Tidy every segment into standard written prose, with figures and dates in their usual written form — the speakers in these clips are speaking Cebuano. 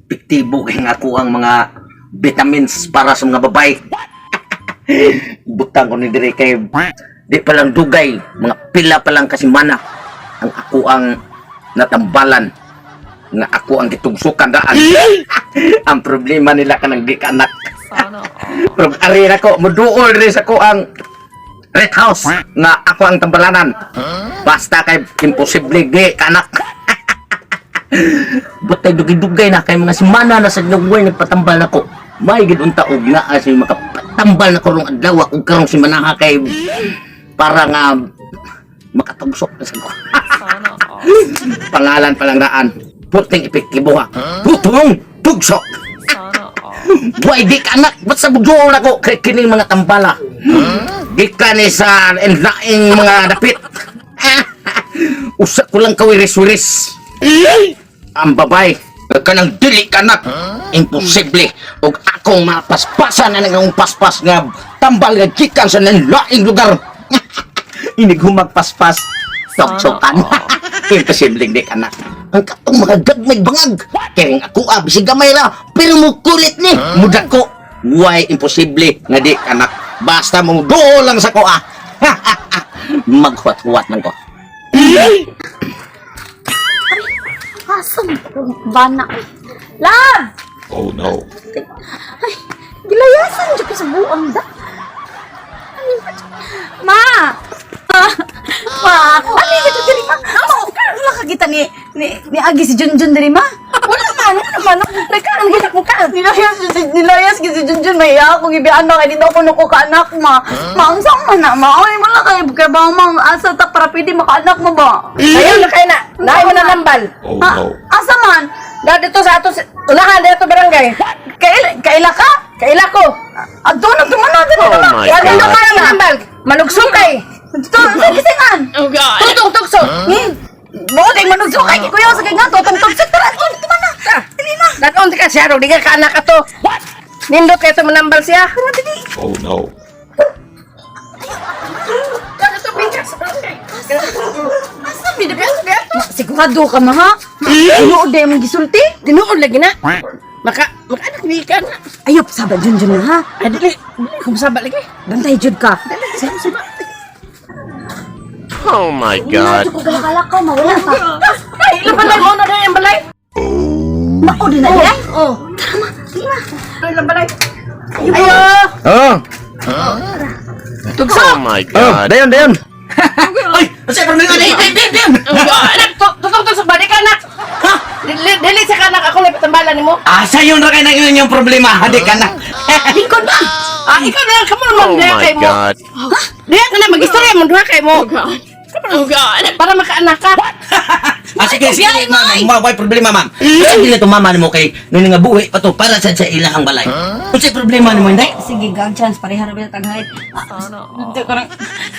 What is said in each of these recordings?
Epektibo kay nga ako ang mga vitamins para sa mga babae. Butang ko ni dire kay di pa lang dugay, mga pila pa lang kasi mana ang ako ang natambalan nga ako ang gitugsukan daan. Ang problema nila kanang di ka anak. Sana all. Pero ari na ko, muduol rin sa ko ang Red House nga ako ang tambalanan. Basta kay imposible di kanak. Butay dugay-dugay na kay mga simana na sa Norway nagpatambal nako. May gid unta og naa si makapatambal na karong adlaw ug karong simana kay para nga makatugsok na sa ko. Sana all. Pangalan pa lang daan. Puting epektibo ha. Putong tugsok. Sana all. Buhay di ka anak, ba't sa buduol ako kay kining mga tambala? Gikan ni sa laing mga dapit. Usa ko lang kawiris-wiris. Ang babay, kanang dili ka anak. Imposible. Og akong mapaspasan na ng paspas nga tambal nga gikan sa laing lugar. Inig humagpaspas. Toksokan. Imposible di ka anak. Ang katong mga gagmay bangag. Kaya nga ako ah, bisig gamay ra. Pero mukulit ni. Mudak ko. Why imposible nga di anak. Basta mo duol lang sa ko ah. Maghuwat-huwat man ko. Asa man akong bana? Love! Oh no. Ay, gilayasan dyan ko sa buang da. Ano ba dyan? Ma! Ma! Ma! Ano yung ito diri, ma? Ma, wala ka kita ni Agi si Junjun diri, ma? Wala man, wala man. Nagkaan gid ako ka. Nilayas gid si Junjun may iya akong ibian na kay dito ko nuko ka anak ma. Ma, ang saan man na ma? Oy, wala kay kay ba ma asa ta para pwede makaanak mo ba? Ayaw na kayo na. Naay mo na nambal. Oh Ma, no. asa man? Da dito sa ato, unahan dito barangay. Kaila ka? Kaila ko. Adto na tumana dali Oh na ma. my Wala God. ka na nambal. Manugsukay. Ito, sa gisingan. Oh God. Tutong tukso. Buot ay manugsukay kay kuya sa kay nga tutong tugsok tara tara tumana. Dali na. Daton ka siya di ka kaanak ato. Nindot kay ito manambal siya. Tara dali. Oh no. Dito pinkas sa barangay. Asa mi dapat? Sigurado ka ma ha? Tinuod day mong gisulti? Tinuod lagi na. Maka makaanak di ka na. Ayop saba junjun na ha. Ay dili, dili ko masaba lagi. Bantay jud ka. Dili, saba saba. Oh my God. Medyo ko galakalakaw ma wala pa. Ay, ila pa lang na dai ang balay. Mao din na di ay. Oh, Tara ma, dali ma. ilang balay. Ayo. Oh, Tukso. Oh my oh, God. dayon, dayon. Ay, asa problema ni? Dayon, dayon. Anak, tutong tukso ba di ka anak? Ha? Dili dili sa kanak ako lang patambalan nimo. Ah, sayon ra kay nang inyong problema, hadi ka na. Lingkod ba? Ah, ikaw na lang, kamo naman Oh diha my kay mo. God. Diha ka na mag-istorya mo duha kay mo. Oh God. Oh God. Para makaanak ka. Ah, sige, sige, ma'am. Ma, why problema, ma'am? Sige na to mama nimo kay nung nga buhi pa to para sa ilahang balay. Unsay problema nimo, inday? Sige, gag chance pareha ra ba taghay. Sana all. Dito karang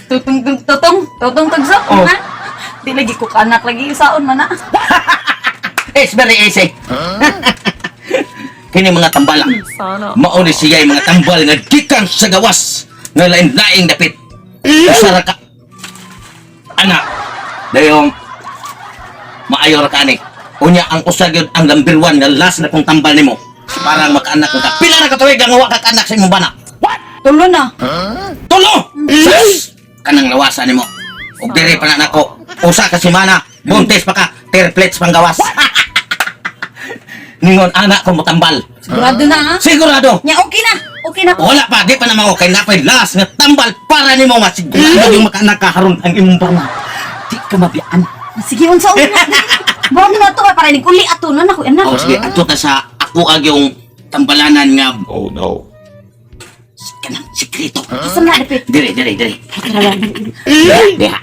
tutong tutong tutong tugsok Oh. ha. Di lagi ko kaanak lagi usaon man na. It's very easy. Kini mga tambala. Sana Mao ni siya yung mga tambal nga gikan sa gawas nga lain-laing dapit. Usa ra ka ana dayong maayo ra ka ani. Unya ang usa gyud ang number one nga last na kong tambal nimo. Parang makaanak ka. Pila ra ka tuig nga wa ka kaanak sa imong bana? Tulo na. Tulo! Sus! Kanang lawasan nimo. Ug diri pa na nako. Usa ka semana, buntis pa ka, triplets pang gawas. Ningon anak ko motambal. Sigurado na ha. Sigurado. Nya okay na. Okay na. Wala pa, di pa na mao kay napay last nga tambal para nimo masigurado yung makaanak ka haron ang imong bana. Di ka mabiyaan. Sige, unsa una. Buwag na to para ni uli ato na nako anak. Oh, sige, adto ta sa ako ag yung tambalanan nga Oh no. kanang sikreto. Asa na dapit? Dire, dire, dire. Tara lang. Diha.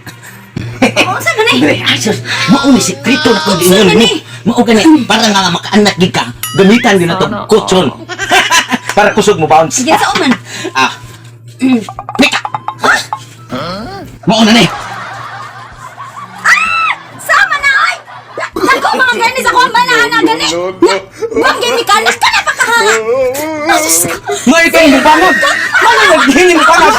Oh, unsa man eh? Dire, asus. Mao ni sikreto na kung Unsa ingon man mo. eh? Mao gani para nga makaanak gid ka. Gamitan gyud na to Sana kutson. Para kusog mo bounce. Sige, sa man. Ah. Pika. Mao na ni. Sama na ay. Dako mga gani sa kuan man ana gani. Nya, buwag gyud ni kanak ka na pa kahanga. May kay mo pangod. Mao na nagdini mo pangod.